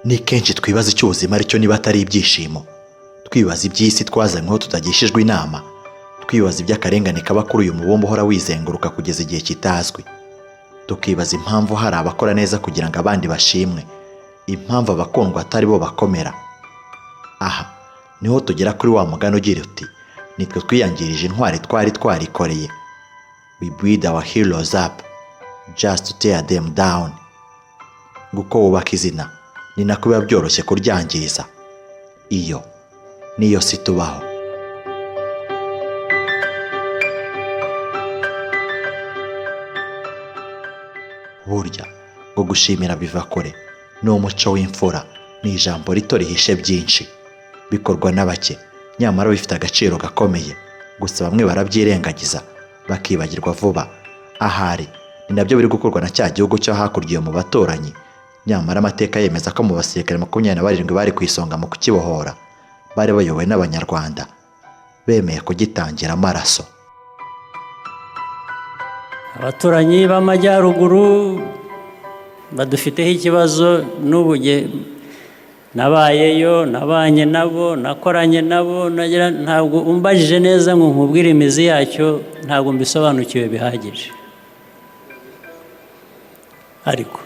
Ni kenshi twibaza icyo ubuzima aricyo niba atari ibyishimo, twibaza iby'isi twazanyweho tutagishijwe inama, twibaza iby'akarengane kaba kuri uyu mubumbe uhora wizenguruka kugeza igihe kitazwi, tukibaza impamvu hari abakora neza kugira ngo abandi bashimwe, impamvu abakundwa atari bo bakomera. Aha niho tugera kuri wa mugani ugira uti nitwe twiyangirije intwari twari twarikoreye. We build our heroes up just to tear them down. Uko wubaka izina ni nako biba byoroshye kuryangiza. Iyo niyo si tubaho. Burya ngo gushimira biva kure ni umuco w'imfura, ni ijambo rito rihishe byinshi, bikorwa na bake nyamara bifite agaciro gakomeye. Gusa bamwe barabyirengagiza bakibagirwa vuba. Ahari ni nabyo biri gukorwa na cya gihugu cyo hakurya mu baturanyi, nyamara amateka yemeza ko mu basirikare 27 bari ku isonga mu kukibohora bari bayobowe n'Abanyarwanda bemeye kugitangira amaraso. Abaturanyi b'amajyaruguru badufiteho ikibazo n'ubu. Nabayeyo, nabanye nabo, nakoranye nabo, ntabwo umbajije neza ngo nkubwire imizi yacyo, ntabwo mbisobanukiwe bihagije. Ariko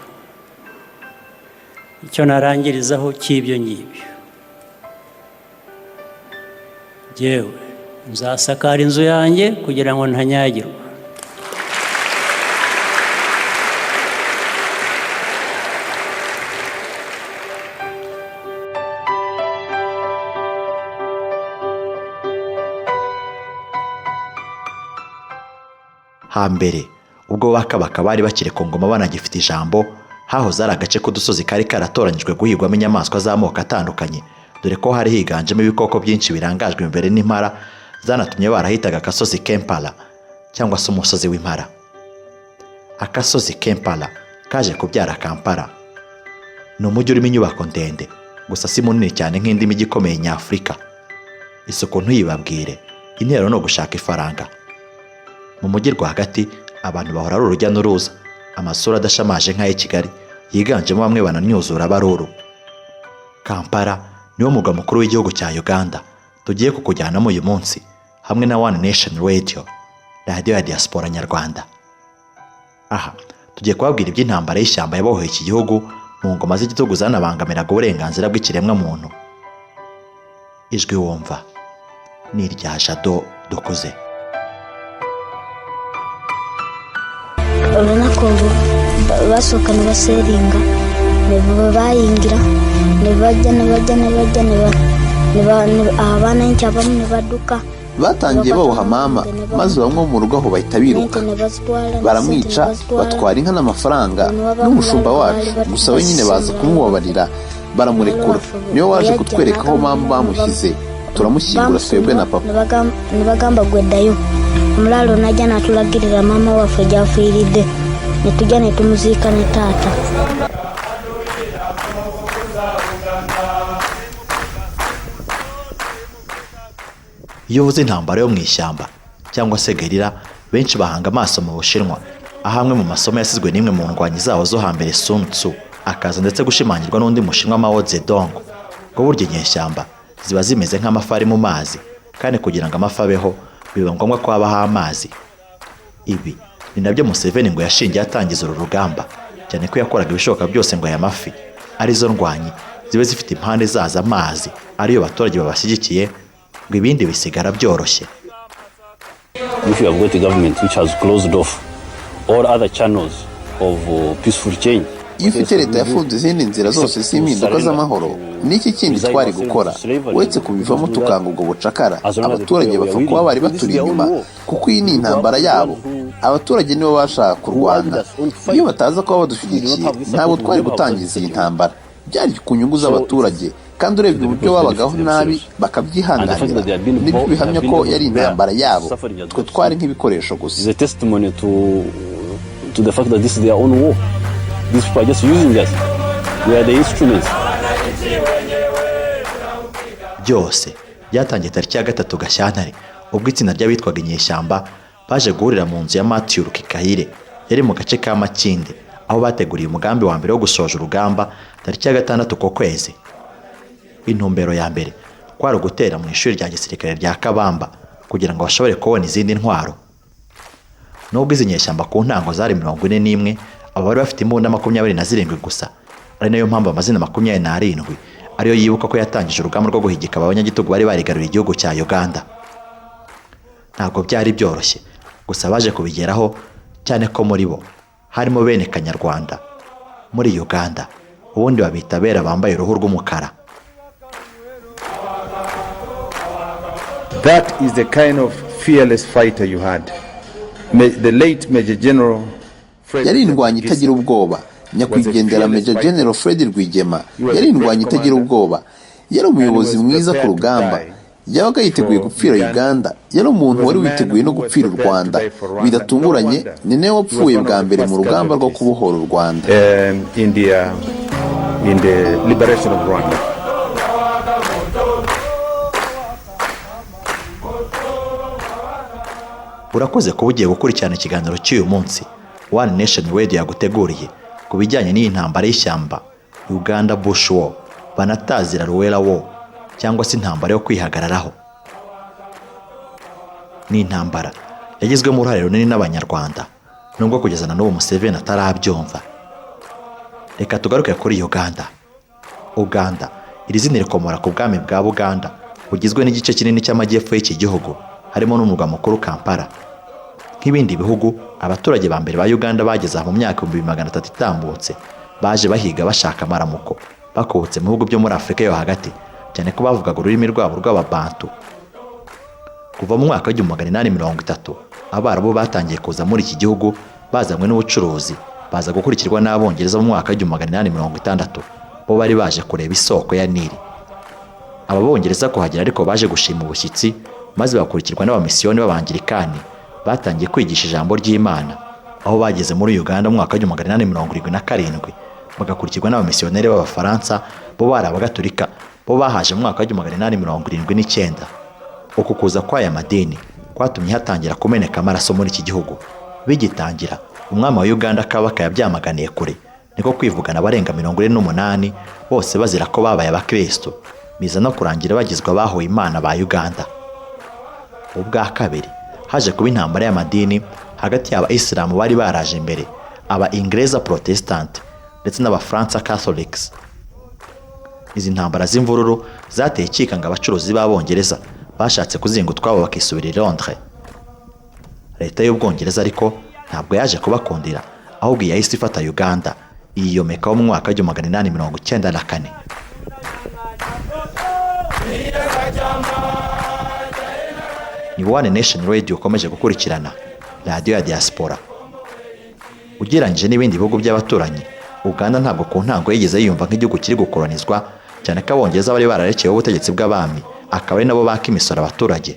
icyo narangirizaho cy'ibyo ngibyo, yewe nzasakara inzu yanjye kugira ngo ntanyagirwa. Hambere ubwo bakabaka bari bakiri ku ngoma banagifite ijambo, hahoze ari agace k'udusozi kari karatoranyijwe guhigwamo inyamaswa z'amoko atandukanye, dore ko hari higanjemo ibikoko byinshi birangajwe imbere n'impara zanatumye barahitaga agasozi k'Empala cyangwa se umusozi w'impara. Akasozi k'Empala kaje kubyara Kampala. Ni umujyi urimo inyubako ndende, gusa si munini cyane nk'indi mijyi ikomeye nyafurika. Isuku ntuyibabwire, intero ni ugushaka ifaranga. Mu mujyi rwagati abantu bahora ari urujya n'uruza, amasura adashamaje nk'ay'i Kigali yiganjemo bamwe bananyuzura abaruru. Kampala niwo murwa mukuru w'igihugu cya Uganda tugiye kukujyanamo uyu munsi hamwe na One Nation Radio, radiyo ya diaspora nyarwanda. Aha tugiye kubabwira iby'intambara y'ishyamba yabohoye iki gihugu mu ngoma z'igitugu zanabangamiraga uburenganzira bw'ikiremwamuntu. Ijwi wumva ni irya Jado Dukuze. Urabona ko basohoka baseringa, bayingira ntibajya ntibajya ntibajya abana bamwe ntibaduka. Batangiye baboha mama, maze bamwe mu rugo aho bahita biruka baramwica, batwara inka n'amafaranga n'umushumba wacu. Gusa we nyine baza kumubabarira baramurekura. Niwe waje kutwereka aho mama bamushyize, turamushyingura twebwe na papa. Ntibagamba gwedayo omulalo najja natulagirira mama waffe gyafiiridde, netujja netumuziika ne taata. Iyo uvuze intambara yo mu ishyamba cyangwa se guerrilla, benshi bahanga amaso mu Bushinwa, aho amwe mu masomo yasizwe n'imwe mu ndwanyi zawo zo hambere Sun Tzu, akaza ndetse gushimangirwa n'undi Mushinwa Mao Zedong, ngo burya inyeshyamba ziba zimeze nk'amafi ari mu mazi, kandi kugira ngo amafi abeho biba ngombwa ko habaho amazi. Ibi ni nabyo Museveni ngo yashingiye atangiza uru rugamba, cyane ko yakoraga ibishoboka byose ngo aya mafi arizo ndwanyi zibe zifite impande zazo amazi, ariyo baturage babashyigikiye, ngo ibindi bisigara byoroshye. If you have got a government which has closed off all other channels of peaceful change, Iyo ufite leta yafunze izindi nzira zose z'impinduka z'amahoro, n'iki kindi twari gukora uretse kubivamo tukanga ubwo bucakara? Abaturage bapfa kuba bari baturi inyuma, kuko iyi ni intambara yabo. Abaturage nibo bashaka kurwana. Iyo bataza kuba badushyigikiye, ntabwo twari gutangiza iyi ntambara. Byari ku nyungu z'abaturage, kandi urebye uburyo babagaho nabi bakabyihanganira, nibyo bihamya ko yari intambara yabo. Twe twari nk'ibikoresho gusa. Is a testimony to the fact that this is their own war. These people are just using us. We are the instruments. Byose byatangiye tariki ya 3 Gashyantare, ubwo itsinda ry'abitwaga inyeshyamba baje guhurira mu nzu ya Matthew Rukikayire yari mu gace ka Makinde, aho bateguriye umugambi wa mbere wo gusoza urugamba tariki ya 6 ku kwezi. Intumbero ya mbere kwari ugutera mu ishuri rya gisirikare rya Kabamba kugira ngo bashobore kubona izindi ntwaro. Nubwo izi nyeshyamba ku ntango zari 41, abo bari bafite imbunda 27 gusa, ari nayo mpamvu amazina 27 ariyo yibuka ko yatangije urugamba rwo guhigika abanyagitugu bari barigaruriye igihugu cya Uganda. Ntabwo byari byoroshye, gusa baje kubigeraho, cyane ko muri bo harimo bene Kanyarwanda muri Uganda, ubundi babita bera bambaye uruhu rw'umukara. That is the kind of fearless fighter you had. The late Major General Fred Yari indwanyi itagira ubwoba. Nyakwigendera Major General Fred Rwigema yari indwanyi itagira ubwoba. Yari umuyobozi mwiza ku rugamba, yabaga yiteguye gupfira Uganda. Yari umuntu wari witeguye no gupfira u Rwanda. Bidatunguranye, ni nawe wapfuye bwa mbere mu rugamba rwo kubohora u Rwanda. In the liberation of Rwanda. Urakoze kuba ugiye gukurikirana ikiganiro cy'uyu munsi One Nation Radio yaguteguriye ku bijyanye n'iyi ntambara y'ishyamba Uganda Bush War, banatazira Luwero War, cyangwa se intambara yo kwihagararaho. Ni intambara yagizwemo uruhare runini n'Abanyarwanda, nubwo kugeza na n'ubu Museveni atarabyumva. Reka tugaruke kuri Uganda. Uganda iri zina rikomora ku bwami bwa Buganda bugizwe n'igice kinini cy'amajyepfo y'iki gihugu, harimo n'umurwa mukuru Kampala. Nk'ibindi bihugu, abaturage ba mbere ba Uganda bageze aha mu myaka 1300 itambutse, baje bahiga bashaka amaramuko, bakobotse mu bihugu byo muri Afurika yo hagati, cyane ko bavugaga ururimi rwabo rw'Ababantu. Kuva mu mwaka wa 1830, Abarabu batangiye kuza muri iki gihugu bazanywe n'ubucuruzi, baza gukurikirwa n'Abongereza mu mwaka wa 1860, bo bari baje kureba isoko ya Nili. Aba Bongereza kuhagera ariko baje gushima ubushyitsi, maze bakurikirwa n'abamisiyoni b'Abangirikani batangiye kwigisha ijambo ry'Imana, aho bageze muri Uganda mu mwaka wa 1877, bagakurikirwa n'abamisiyoneri b'Abafaransa bo bari Abagatolika, bo bahaje mu mwaka wa 1879. Uku kuza kw'aya madini kwatumye hatangira kumeneka amaraso muri iki gihugu. Bigitangira, umwami wa Uganda Kabaka yabyamaganiye kure, niko kwivugana abarenga 48 bose bazira ko babaye Abakristo, biza no kurangira bagizwe abahowe Imana ba Uganda. Ubwa kabiri haje kuba intambara y'amadini hagati y'Abayisilamu bari baraje imbere, aba Ingereza Protestant ndetse n'Abafaransa Catholics. Izi ntambara z'imvururu zateye ikikanga abacuruzi b'Abongereza bashatse kuzinga utwabo bakisubira i Londres. Leta y'Ubwongereza ariko ntabwo yaje kubakundira, ahubwo yahise ifata Uganda iyomekaho mu mwaka wa 1894. Ni One Nation Radio ukomeje gukurikirana, radiyo ya diaspora. Ugereranyije n'ibindi bihugu by'abaturanyi, Uganda ntabwo ku ntango yigeze yiyumva nk'igihugu kiri gukolonizwa, cyane ko Abongereza bari bararekeweho ubutegetsi bw'abami, akaba ari nabo baka imisoro abaturage.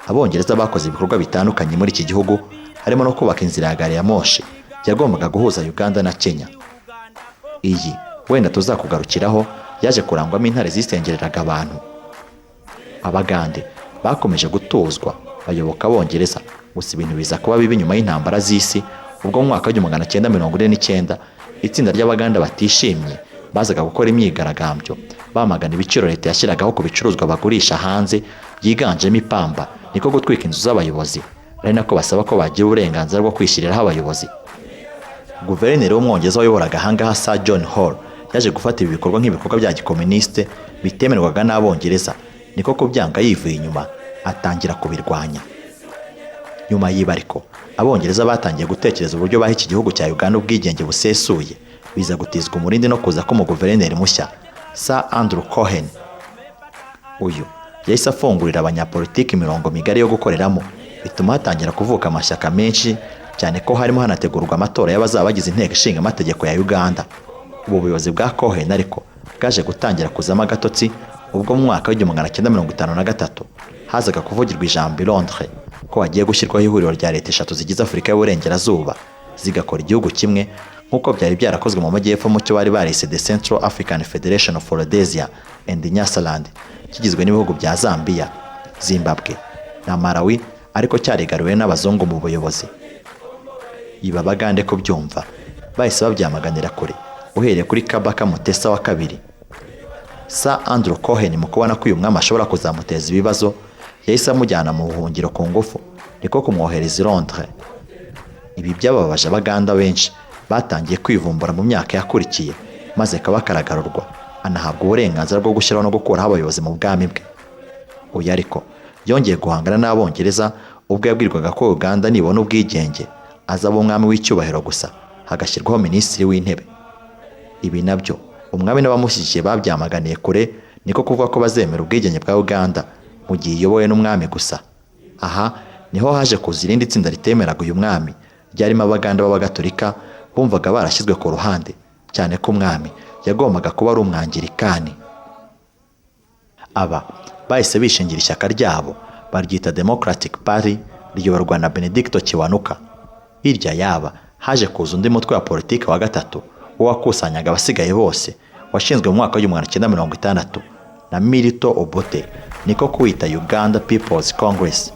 Abongereza bakoze ibikorwa bitandukanye muri iki gihugu, harimo no kubaka inzira ya gari ya moshi yagombaga guhuza Uganda na Kenya. Iyi wenda tuzakugarukiraho, yaje kurangwamo intare zisengereraga abantu. Abagande bakomeje gutozwa bayoboka Abongereza, gusa ibintu biza kuba bibi nyuma y'intambara z'isi, ubwo mu mwaka wa 1949 itsinda ry'Abaganda batishimye bazaga gukora imyigaragambyo bamagana ibiciro leta yashyiragaho ku bicuruzwa bagurisha hanze byiganjemo ipamba, niko gutwika inzu z'abayobozi, ari nako basaba ko bagira uburenganzira bwo kwishyiriraho abayobozi. Guverineri w'Umwongereza wayoboraga ahangaha Sir John Hall yaje gufata ibi bikorwa nk'ibikorwa bya gikomuniste bitemerwaga n'Abongereza, niko kubyanga yivuye inyuma atangira kubirwanya. Nyuma y'ibi ariko, Abongereza batangiye gutekereza uburyo baha iki gihugu cya Uganda ubwigenge busesuye, biza gutizwa umurindi no kuza k'umuguverineri mushya Sir Andrew Cohen. Uyu yahise afungurira abanyapolitiki imirongo migari yo gukoreramo, bituma hatangira kuvuka amashyaka menshi, cyane ko harimo hanategurwa amatora y'abazaba bagize inteko ishinga amategeko ya Uganda. Ubu buyobozi bwa Cohen ariko bwaje gutangira kuzamo agatotsi ubwo mu mwaka wa 1953 hazaga kuvugirwa ijambo i Londres ko hagiye gushyirwaho ihuriro rya leta eshatu zigize Afurika y'Uburengerazuba zigakora igihugu kimwe, nk'uko byari byarakozwe mu majyepfo mu cyo bari barise The Central African Federation of Rhodesia and Nyasaland, kigizwe n'ibihugu bya Zambia, Zimbabwe na Malawi, ariko cyarigaruwe n'abazungu mu buyobozi. Ibi Abagande kubyumva Bahise babyamaganira kure, uhereye kuri Kabaka Mutesa wa kabiri. Sir Andrew Cohen, mu kubona ko uyu mwami ashobora kuzamuteza ibibazo, yahise amujyana mu buhungiro ku ngufu, niko kumwohereza i Londres. Ibi byababaje Abaganda benshi batangiye kwivumbura mu myaka yakurikiye, maze Kabaka aragarurwa, anahabwa uburenganzira bwo gushyiraho no gukuraho abayobozi mu bwami bwe. Uyu ariko yongeye guhangana n'Abongereza ubwo yabwirwaga ko Uganda nibona ubwigenge azaba umwami w'icyubahiro gusa, hagashyirwaho minisitiri w'intebe. Ibi nabyo umwami n'abamushyigikiye babyamaganiye kure, niko kuvuga ko bazemera ubwigenge bwa Uganda mu gihe iyobowe n'umwami gusa. Aha niho haje kuza irindi tsinda ritemeraga uyu mwami, ryarimo Abaganda b'Abagatolika bumvaga barashyizwe ku ruhande, cyane ko umwami yagombaga kuba ari Umwangirikani. Aba bahise bishingira ishyaka ryabo, baryita Democratic Party, riyoborwa na Benedicto Kiwanuka. Hirya yaba haje kuza undi mutwe wa politiki wa gatatu, wo wakusanyaga abasigaye bose, washinzwe mu mwaka w'1960 na Milton Obote, niko kuwita Uganda People's Congress,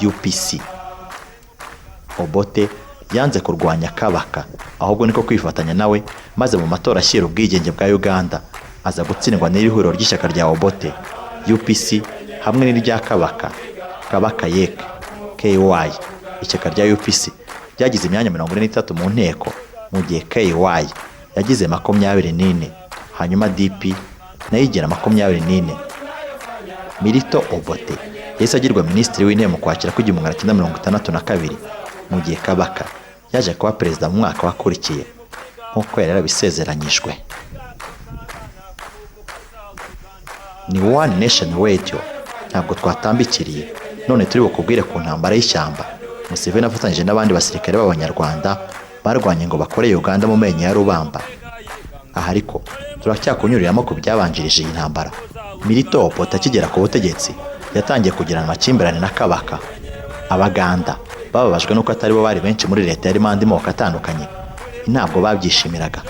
UPC. Obote yanze kurwanya Kabaka, ahubwo niko kwifatanya nawe, maze mu matora ashyira ubwigenge bwa Uganda aza gutsindwa n'iri huriro ry'ishyaka rya Obote, UPC, hamwe n'irya Kabaka, Kabaka Yekka, KY. Ishyaka rya UPC ryagize imyanya 43 mu nteko, mu gihe KY yagize 24, hanyuma DP nayo igira 24. Milton Obote yahise agirwa minisitiri w'intebe mu Kwakira kw'igihumbi 962, mu gihe Kabaka yaje kuba perezida mu mwaka wakurikiye nk'uko yari yarabisezeranyijwe. Ni One Nation Radio, ntabwo twatambikiriye none turi bukubwire ku ntambara y'ishyamba Museveni afatanyije n'abandi basirikare b'Abanyarwanda barwanye ngo bakore Uganda mu menyo ya rubamba. Aha ariko turacyakunyuriramo ku byabanjirije iyi ntambara. Milton Obote akigera ku butegetsi yatangiye kugirana amakimbirane na Kabaka. Abaganda bababajwe n'uko atari bo bari benshi muri leta yarimo andi moko atandukanye, ntabwo babyishimiraga.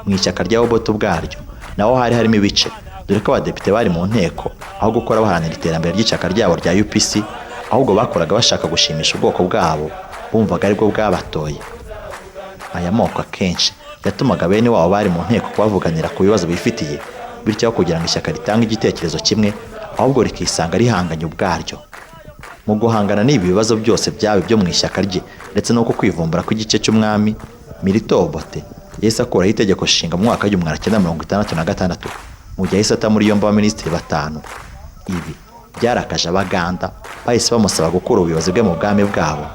Mu ishyaka rya Obote ubwaryo naho hari harimo ibice, dore ko abadepite bari mu nteko aho gukora baharanira iterambere ry'ishyaka ryabo rya UPC, ahubwo bakoraga bashaka gushimisha ubwoko bwabo bumvaga aribwo bwabatoye. Aya moko akenshi yatumaga bene wabo bari mu nteko kubavuganira ku bibazo bifitiye, bityo aho kugira ngo ishyaka ritange igitekerezo kimwe, ahubwo rikisanga rihanganye ubwaryo. Mu guhangana n'ibi bibazo byose byaba ibyo mu ishyaka rye ndetse no kwivumbura kw'igice cy'umwami, Milton Obote yahise akuraho itegeko nshinga mu mwaka w'1966, mu gihe yahise ata muri yombi abaminisitiri batanu. Ibi byarakaje Abaganda, bahise bamusaba gukura ubuyobozi bwe mu bwami bwabo.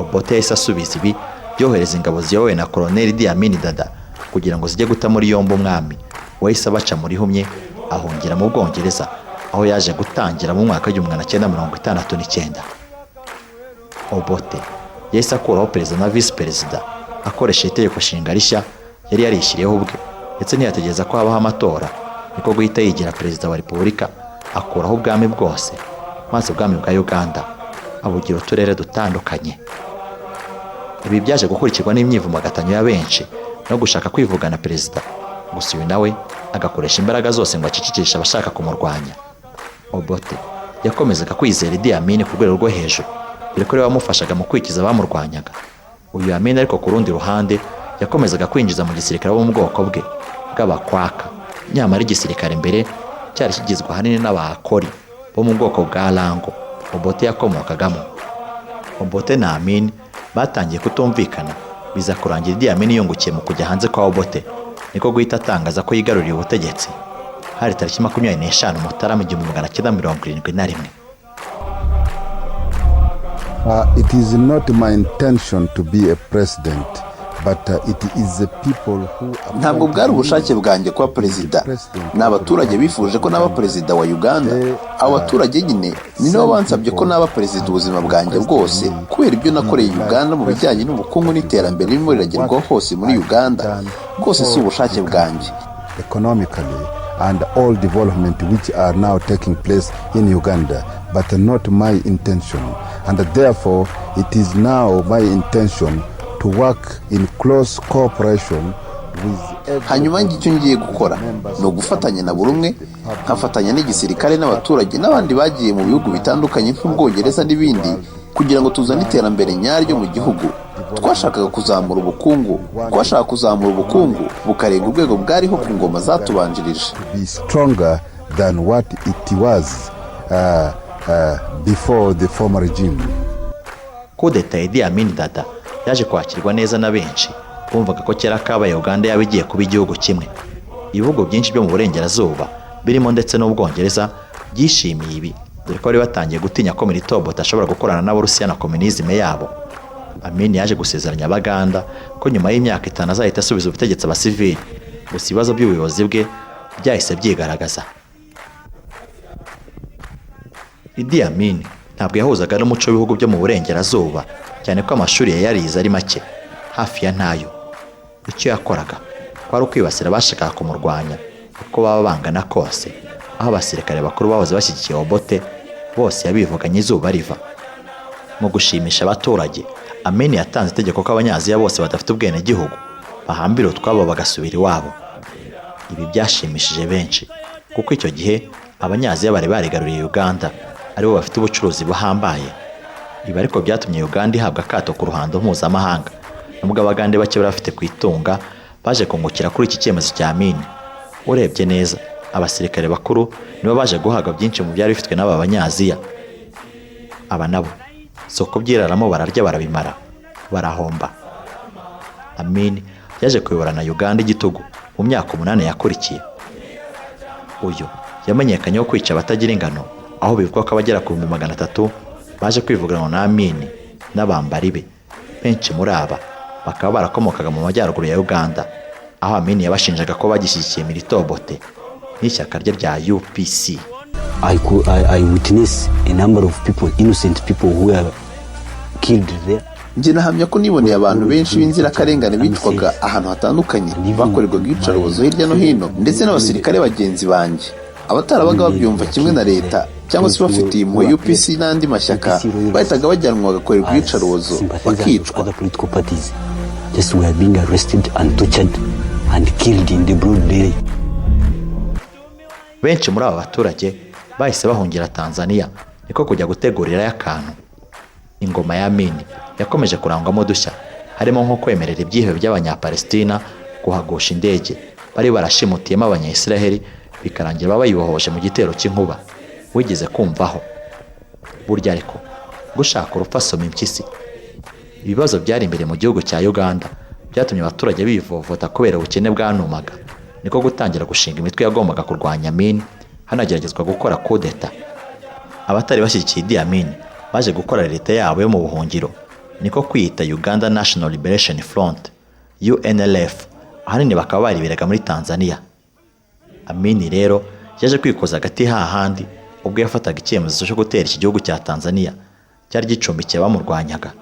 Obote yahise asubiza ibi yohereza ingabo ziyobowe na Colonel Idi Amin Dada kugira ngo zijye guta muri yombi umwami, wahise abaca muri humye ahungira mu Bwongereza, aho yaje gutangira mu mwaka w'1969. Obote yahise akuraho perezida na visi perezida akoresheje itegeko nshinga rishya yari yarishyiriyeho ubwe, ndetse ntiyategereza ko habaho amatora, niko guhita yigira perezida wa repubulika, akuraho ubwami bwose, maze ubwami bwa Uganda abugira uturere dutandukanye. Ibi byaje gukurikirwa n'imyivumbagatanyo ya benshi no gushaka kwivugana perezida, gusa uyu nawe agakoresha imbaraga zose ngo acecekeshe abashaka kumurwanya. Obote yakomezaga kwizera Idi Amin ku rwego rwo hejuru, dore ko ariwe wamufashaga mu kwikiza abamurwanyaga. Uyu Amin ariko ku rundi ruhande yakomezaga kwinjiza mu gisirikare bo mu bwoko bwe bw'Abakwaka, nyamara igisirikare mbere cyari kigizwe ahanini n'Abakori bo mu bwoko bwa Lango Obote yakomokagamo. Obote na Amin batangiye kutumvikana, biza kurangira Idi Amin yungukiye mu kujya hanze kwa Obote, niko guhita atangaza ko yigaruriye ubutegetsi. Hari tariki 25 Mutarama 1971. It is not my intention to be a president, but it is the people who Ntabwo bwari ubushake bwanjye kuba perezida, ni abaturage bifuje ko naba perezida wa Uganda. Abo baturage nyine ni nabo bansabye ko naba perezida ubuzima bwanjye bwose, kubera ibyo nakoreye Uganda mu bijyanye n'ubukungu n'iterambere ririmo riragerwaho hose muri Uganda. Rwose si ubushake bwanjye. Economically and all development which are now taking place in Uganda, but not my intention. And therefore, it is now my intention to work in close cooperation with Hanyuma njye icyo ngiye gukora ni ugufatanya na buri umwe, nkafatanya n'igisirikare n'abaturage n'abandi bagiye mu bihugu bitandukanye nk'Ubwongereza n'ibindi, kugira ngo tuzane iterambere nyaryo mu gihugu. Twashakaga kuzamura ubukungu, twashaka kuzamura ubukungu bukarenga urwego bwariho ku ngoma zatubanjirije. Be stronger than what it was before the former regime. Kudeta ya Idi Amin Dada yaje kwakirwa neza na benshi bumvaga ko kera kabaye Uganda yaba igiye kuba igihugu kimwe. Ibihugu byinshi byo mu burengerazuba, birimo ndetse n'Ubwongereza, byishimiye ibi, dore ko bari batangiye gutinya ko Milton Obote ashobora gukorana n'Abarusiya na communisme yabo. Amin yaje gusezeranya Abaganda ko nyuma y'imyaka 5 azahita asubiza ubutegetsi abasivili. Gusa ibibazo by'ubuyobozi bwe byahise byigaragaza. Idi Amin ntabwo yahuzaga n'umuco w'ibihugu byo mu burengerazuba, cyane ko amashuri yari yarize ari make, hafi ya ntayo. Icyo yakoraga kwari ukwibasira abashakaga kumurwanya uko baba bangana kose, aho abasirikare bakuru bahoze bashyigikiye Obote bose yabivuganye izuba riva. Mu gushimisha abaturage, Amin yatanze itegeko ko Abanyaziya bose badafite ubwenegihugu bahambira utwabo bagasubira iwabo. Ibi byashimishije benshi, kuko icyo gihe Abanyaziya bari barigaruriye Uganda, aribo bafite ubucuruzi buhambaye. Ibi ariko byatumye Uganda ihabwa akato ku ruhando mpuzamahanga, nubwo Abagande bake bari bafite ku itunga baje kungukira kuri iki cyemezo cya Amin. Urebye neza, abasirikare bakuru nibo baje guhabwa byinshi mu byari bifitwe n'aba Banyaziya. Aba nabo si ukubyiraramo, bararya barabimara, barahomba. Amin yaje kuyoborana Uganda igitugu mu myaka 8 yakurikiye. Uyu yamenyekanyeho kwica abatagira ingano, aho bivugwa ko abagera ku 300,000 baje kwivuganwa na Amin n'abambari be. Benshi muri aba bakaba barakomokaga mu majyaruguru ya Uganda, aho Amin yabashinjaga ko bagishyigikiye Milton Obote n'ishyaka rye rya UPC. I witness a number of people, innocent people who were killed there. Njye nahamya ko niboneye abantu benshi b'inzirakarengane bicwaga ahantu hatandukanye, bakorerwaga iyicarubozo hirya no hino, ndetse n'abasirikare bagenzi banjye abatarabaga babyumva kimwe na leta cyangwa se bafitiye impuhwe UPC n'andi mashyaka bahitaga bajyanwa bagakorerwa iyicarubozo bakicwa. Other political parties just were being arrested and tortured and killed in the broad daylight. Benshi muri aba baturage bahise bahungira Tanzania, niko kujya gutegurirayo akantu. Ingoma ya Amin yakomeje kurangwamo udushya, harimo nko kwemerera ibyihebe by'Abanyapalestina kuhagusha indege bari barashimutiyemo Abanyayisiraheli, bikarangira bayibohoje mu gitero cy'inkuba wigeze kumvaho. Burya ariko gushaka urupfu asoma impyisi. Ibibazo byari imbere mu gihugu cya Uganda byatumye abaturage bivovota kubera ubukene bwanumaga, niko gutangira gushinga imitwe yagombaga kurwanya Amin, hanageragezwa gukora kudeta. Abatari bashyigikiye Idi Amin baje gukora leta yabo yo mu buhungiro, niko kwiyita Uganda National Liberation Front UNLF, ahanini bakaba bariberaga muri Tanzania. Amin rero yaje kwikoza agati hahandi ubwo yafataga icyemezo cyo gutera iki gihugu cya Tanzania cyari gicumbikiye abamurwanyaga.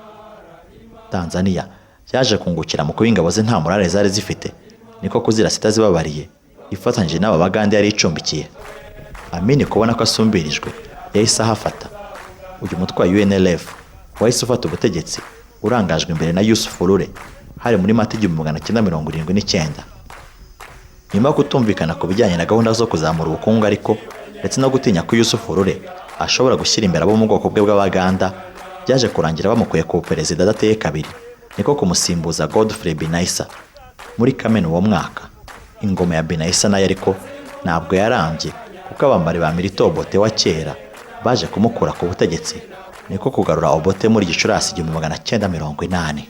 Tanzania yaje kungukira mu kuba ingabo ze nta morale zari zifite, niko kuzirasa itazibabariye ifatanyije n'aba Bagande yari icumbikiye. Amin kubona ko asumbirijwe yahise ahafata. Uyu mutwe wa UNLF wahise ufata ubutegetsi urangajwe imbere na Yusuf Lule, hari muri Mata 1979. Nyuma yo kutumvikana ku bijyanye na gahunda zo kuzamura ubukungu ariko ndetse no gutinya ko Yusuf Lule ashobora gushyira imbere abo mu bwoko bwe bw'Abaganda, byaje kurangira bamukuye ku perezida adateye kabiri, niko kumusimbuza Godfrey Binaisa muri Kamena uwo mwaka. Ingoma ya Binaisa nayo ariko ntabwo yarambye, kuko abambari ba Milton Obote wa kera baje kumukura ku butegetsi, niko kugarura Obote muri Gicurasi 1980.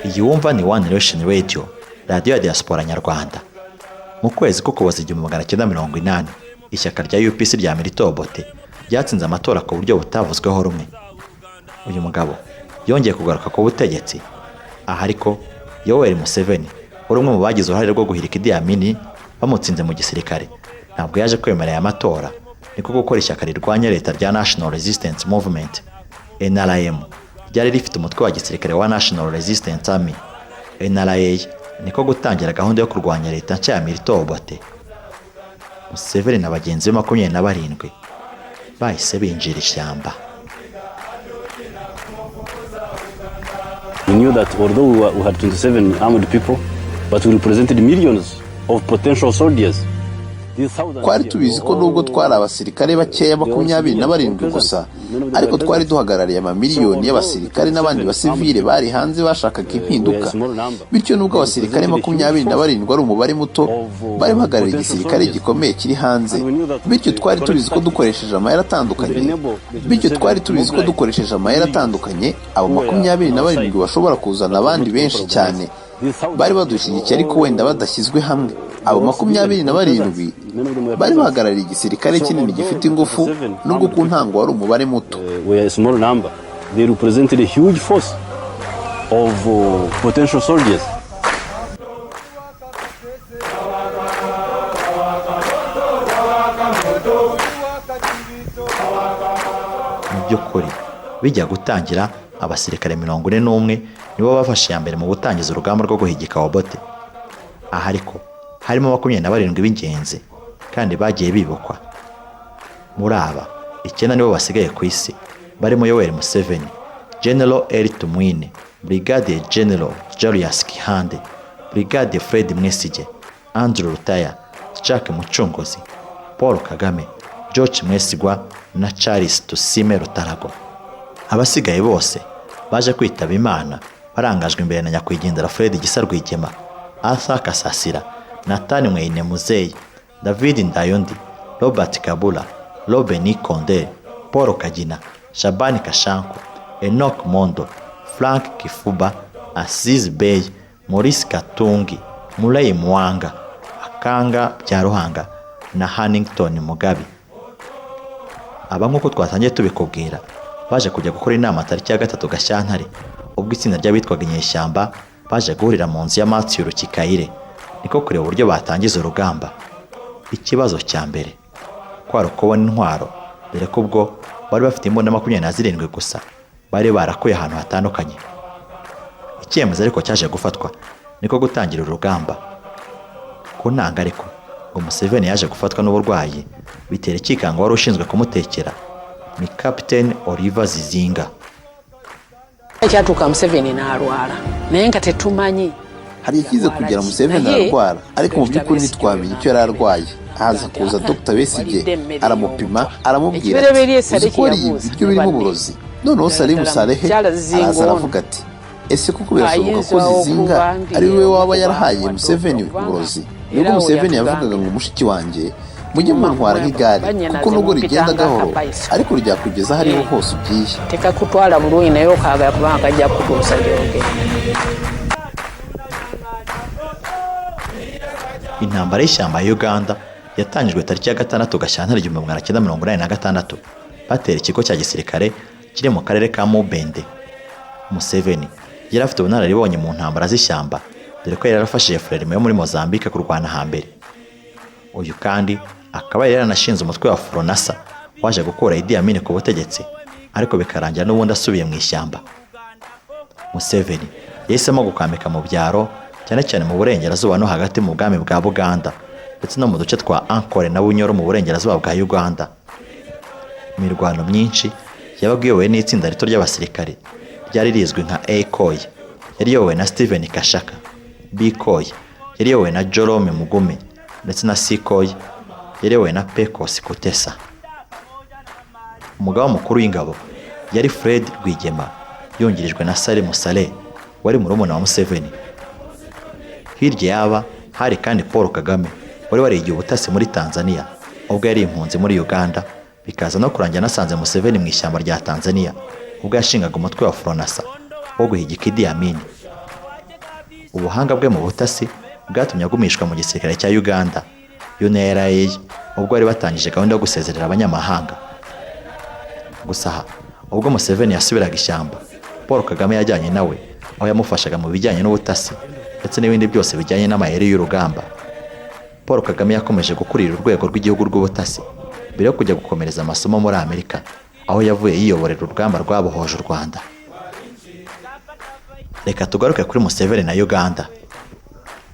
Iyi wumva ni One Nation Radio, radiyo ya diaspora nyarwanda. Mu kwezi k'Ukuboza 1980, ishyaka rya UPC rya Milton Obote ryatsinze amatora ku buryo butavuzweho rumwe. Uyu mugabo yongeye kugaruka ku butegetsi. Aha ariko Yoweri Museveni wari umwe mu bagize uruhare rwo guhirika Idi Amin bamutsinze mu gisirikare, ntabwo yaje kwemera aya matora, niko gukora ishyaka rirwanya leta rya National Resistance Movement NRM ryari rifite umutwe wa gisirikare wa National Resistance Army NRA, niko gutangira gahunda yo kurwanya leta nshya ya Milton Obote. Museveni na bagenzi be 27 bahise binjira ishyamba. We knew that although we had 27 armed people, but we represented millions of potential soldiers. Twari tubizi ko nubwo twari abasirikare bakeya 27 gusa, ariko twari duhagarariye amamiliyoni y'abasirikare n'abandi basivile bari hanze bashakaga impinduka. Bityo nubwo abasirikare 27 ari umubare muto, bari bahagarariye igisirikare gikomeye kiri hanze. Bityo twari tubizi ko dukoresheje amayeri atandukanye, bityo twari tubizi ko dukoresheje amayeri atandukanye, abo 27 bashobora kuzana abandi benshi cyane bari badushyigikiye, ariko wenda badashyizwe hamwe. Abo 27 bari bahagarariye igisirikare kinini gifite ingufu, nubwo ku ntango wari umubare muto. Were a small number. They represented a huge force of potential soldiers. Mu by'ukuri bijya gutangira, abasirikare 41 nibo bafashe iya mbere mu gutangiza urugamba rwo guhigika Obote. Aha ariko harimo 27 b'ingenzi kandi bagiye bibukwa. Muri aba 9 nibo basigaye ku isi, barimo Yoweri Museveni, General Elly Tumwine, Brigadier General Julius Kihande, Brigadier Fred Mwesigye, Andrew Lutaaya, Jack Mucunguzi, Paul Kagame, George Mwesigwa na Charles Tusime Rutarago. Abasigaye bose baje kwitaba Imana barangajwe imbere na nyakwigendera Fred Gisa Rwigema, Arthur Kasasira, Nathan Mwine Muzeyi, David Ndayondi, Robert Kabula, Robin Konde, Paul Kagina, Shabani Kashanku, Enoch Mondo, Frank Kifuba, Aziz Bey, Maurice Katungi, Murray Mwanga, Akanga Byaruhanga na Hannington Mugabe. Aba nk'uko twatangiye tubikubwira, baje kujya gukora inama tariki ya 3 Gashyantare, ubwo itsinda ry'abitwaga inyeshyamba baje guhurira mu nzu ya Matthew Rukikayire, niko kureba uburyo batangiza urugamba. Ikibazo cya mbere kwari ukubona intwaro, dore ko ubwo bari bafite imbunda 27 gusa bari barakuye ahantu hatandukanye. Icyemezo ariko cyaje gufatwa niko gutangira urugamba. Ku ntanga ariko ngo Museveni yaje gufatwa n'uburwayi bitera ikikango wari ushinzwe kumutekera ni Captain Oliver Zizinga. Ekyatuuka Museveni n'alwala naye nga tetumanyi. Hari ikize kugira Museveni ararwara, ariko mu by'ukuri ntitwamenye icyo yari arwaye. Haza kuza Dr Besigye aramupima, aramubwira ati uzi ko wariye ibiryo birimo uburozi. Noneho Salim Salehe araza aravuga ati ese koko birashoboka ko Zizinga ari we waba yarahaye Museveni uburozi? Nubwo Museveni yavugaga ngo mushiki wanjye mujye muntwara nk'igare, kuko nubwo rigenda gahoro ariko ryakugeza hariho hose ugiye. Tekakutwala bulungi naye okaagala kubanga kajja kukutuusa gy'ogenda. Intambara y'ishyamba ya Uganda yatangijwe tariki ya 6 Gashyantare 1986, batera ikigo cya gisirikare kiri mu karere ka Mubende. Museveni yari afite ubunararibonye mu ntambara z'ishyamba, dore ko yari yarafashije Frelimo yo muri Mozambique kurwana hambere. Uyu kandi akaba yari yaranashinze umutwe wa Fronasa waje gukura Idi Amin ku butegetsi, ariko bikarangira n'ubundi asubiye mu ishyamba. Museveni yahisemo gukambika mu byaro, cyane cyane mu burengerazuba no hagati mu bwami bwa Buganda, ndetse no mu duce twa Ankole na Bunyoro mu burengerazuba bwa Uganda. Imirwano myinshi yabaga iyobowe n'itsinda rito ry'abasirikare ryari rizwi nka A-Koy, yari iyobowe na Steven Kashaka, B-Koy yari iyobowe na Jerome Mugume, ndetse na C-Koy yari iyobowe na Pecos Kutesa. Umugaba mukuru w'ingabo yari Fred Rwigema, yungirijwe na Salim Saleh wari murumuna wa Museveni. Hirya yaba hari kandi Paul Kagame wari warigiye ubutasi muri Tanzania ubwo yari impunzi muri Uganda, bikaza no kurangira anasanze Museveni mu ishyamba rya Tanzania ubwo yashingaga umutwe wa Fronasa wo guhigika Idi Amin. Ubuhanga bwe mu butasi bwatumye agumishwa mu gisirikare cya Uganda UNRA ubwo bari batangije gahunda yo gusezerera abanyamahanga. Gusa aha ubwo Museveni yasubiraga ishyamba, Paul Kagame yajyanye nawe aho yamufashaga mu bijyanye n'ubutasi ndetse n'ibindi byose bijyanye n'amayeri y'urugamba. Paul Kagame yakomeje gukurira urwego rw'igihugu rw'ubutasi mbere yo kujya gukomereza amasomo muri Amerika, aho yavuye yiyoborera urugamba rwabohoje u Rwanda. Reka tugaruke kuri Museveni na Uganda.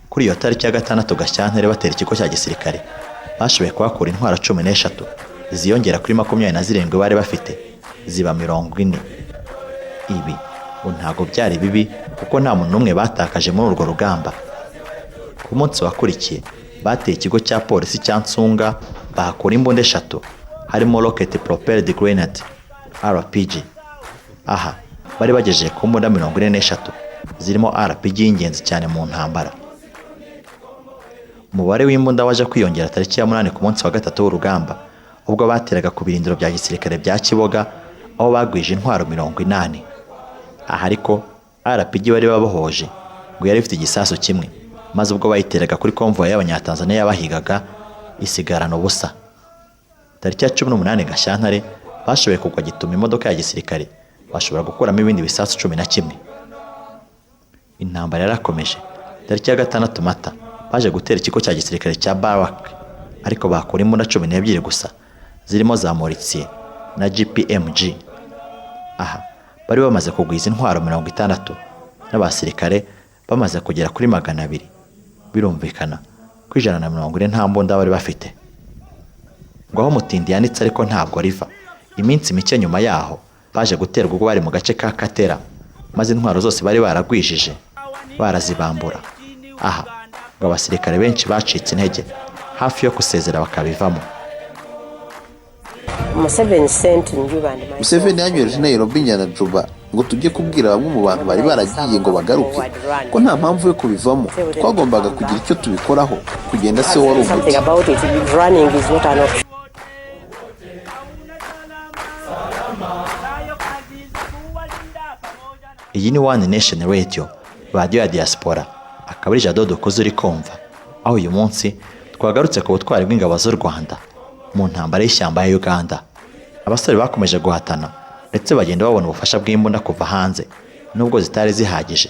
Kuri iyo tariki ya 6 Gashyantare batera ikigo cya gisirikare, bashoboye kuhakura intwaro 13 ziyongera kuri 27 bari bafite, ziba 40. Ibi ngo ntago byari bibi kuko nta muntu n'umwe batakaje muri urwo rugamba. Ku munsi wakurikiye Bateye ikigo cya polisi cya Nsunga, bahakura imbunda eshatu harimo Rocket Propelled Grenade, RPG. Aha bari bagejeje ku mbunda 43 zirimo RPG y'ingenzi cyane mu ntambara. Umubare w'imbunda waje kwiyongera tariki ya 8 ku munsi wa gatatu w'urugamba, ubwo bateraga ku birindiro bya gisirikare bya Kiboga, aho bagwije intwaro 80. Aha ariko RPG bari babohoje ngo yari ifite igisasu kimwe, maze ubwo bayiteraga kuri konvoyi y'Abanyatanzaniya yabahigaga isigarana ubusa. Tariki ya 18 Gashyantare bashoboye kugwa gituma imodoka ya gisirikare, bashobora gukuramo ibindi bisasu 11. Intambara yarakomeje. Tariki ya 6 Mata baje gutera ikigo cya gisirikare cya Barak, ariko bakura imbunda 12 gusa zirimo za Moritier na GPMG. Aha bari bamaze kugwiza intwaro 60 n'abasirikare bamaze kugera kuri 200. Birumvikana ko 140 nta mbunda bari bafite. Ngo aho mutindi yanitse ariko ntabwo riva. Iminsi mike nyuma yaho baje guterwa ubwo bari mu gace ka Katera, maze intwaro zose bari baragwijije barazibambura. Aha ngo abasirikare benshi bacitse intege hafi yo gusezera bakabivamo. Museveni sent Njuba and myself. Museveni yanyohereje i Nairobi njyana Juba ngo tujye kubwira bamwe mu bantu bari baragiye ngo bagaruke ko nta mpamvu yo kubivamo, twagombaga kugira icyo tubikoraho. Kugenda se wari Something umuti. about it. Running is not an option. Iyi ni One Nation Radio, radiyo ya diaspora, akaba ari Jado Dukuze uri kumva, aho uyu munsi twagarutse ku butwari bw'ingabo z'u Rwanda mu ntambara y'ishyamba ya Uganda. Abasore bakomeje guhatana ndetse bagenda babona ubufasha bw'imbunda kuva hanze nubwo zitari zihagije.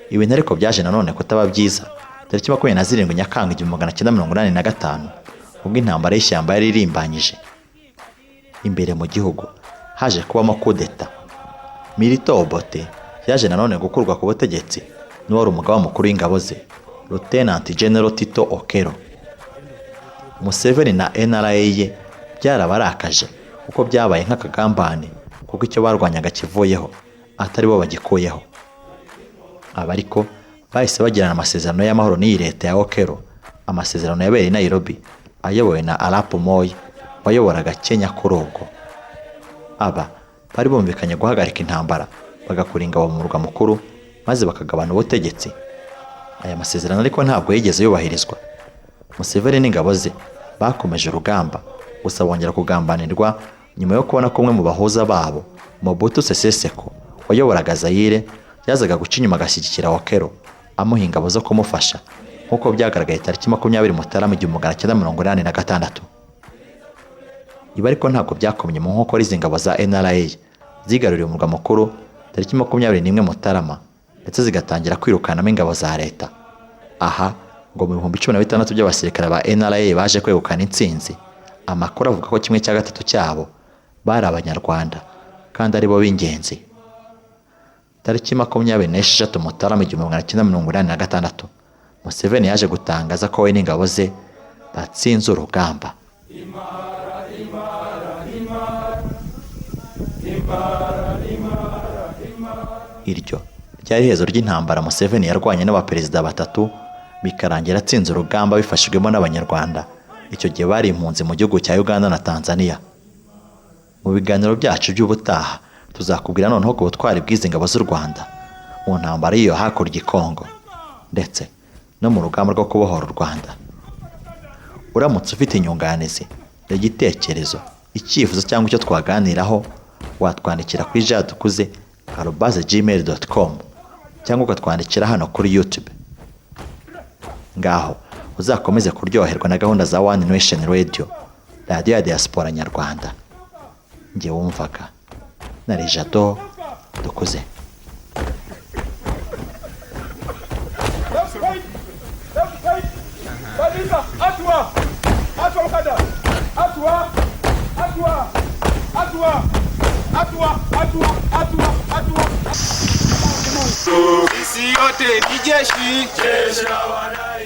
Ibintu ariko byaje nanone kutaba byiza tariki 27 Nyakanga 1985, ubwo intambara y'ishyamba yari irimbanyije. Imbere mu gihugu haje kubamo kudeta. Milton Obote yaje nanone gukurwa ku butegetsi n'uwari umugaba mukuru w'ingabo ze, Lieutenant General Tito Okello. Museveni na NRA ye byarabarakaje kuko byabaye nk'akagambane, kuko icyo barwanyaga kivuyeho atari bo bagikuyeho. Aba ariko bahise bagirana amasezerano y'amahoro n'iyi leta ya Okello, amasezerano yabereye i Nairobi ayobowe na Arap Moi wayoboraga Kenya kuri ubwo. Aba bari bumvikanye guhagarika intambara, bagakura ingabo mu murwa mukuru maze bakagabana ubutegetsi. Aya masezerano ariko ntabwo yigeze yubahirizwa. Museveni n'ingabo ze bakomeje urugamba, gusa bongera kugambanirwa nyuma yo kubona ko umwe mu bahuza babo, Mobutu Sese Seko wayoboraga Zaire, yazaga guca inyuma agashyigikira Okello amuha ingabo zo kumufasha, nk'uko byagaragaye tariki 20 Mutarama 1986. Ibi ariko ntabwo byakomye mu nkokora izi ngabo za NRA zigaruriye umurwa mukuru tariki 21 Mutarama, ndetse zigatangira kwirukanamo ingabo za leta. Aha ngo mu 16,000 by'abasirikare ba NRA baje kwegukana intsinzi, amakuru avuga ko 1/3 cyabo bari Abanyarwanda kandi aribo b'ingenzi. Tariki 26 Mutarama 1986, Museveni yaje gutangaza ko we n'ingabo ze batsinze urugamba. Iryo ryari iherezo ry'intambara Museveni yarwanye n'abaperezida batatu, bikarangira atsinze urugamba bifashijwemo n'Abanyarwanda. Icyo gihe bari impunzi mu gihugu cya Uganda na Tanzania. Mu biganiro byacu by'ubutaha tuzakubwira noneho ku butwari bw'izi ngabo z'u Rwanda mu ntambara y'iyo hakurya i Kongo, ndetse no mu rugamba rwo kubohora u Rwanda. Uramutse ufite inyunganizi, igitekerezo, icyifuzo cyangwa icyo twaganiraho, watwandikira kuri jadukuze@gmail.com cyangwa ukatwandikira hano kuri YouTube. Ngaho uzakomeze kuryoherwa na gahunda za One Nation Radio, radiyo ya diaspora nyarwanda. Njye wumvaga nari Jado Dukuze. Sisi yote ni jeshi. Jeshi la wananchi.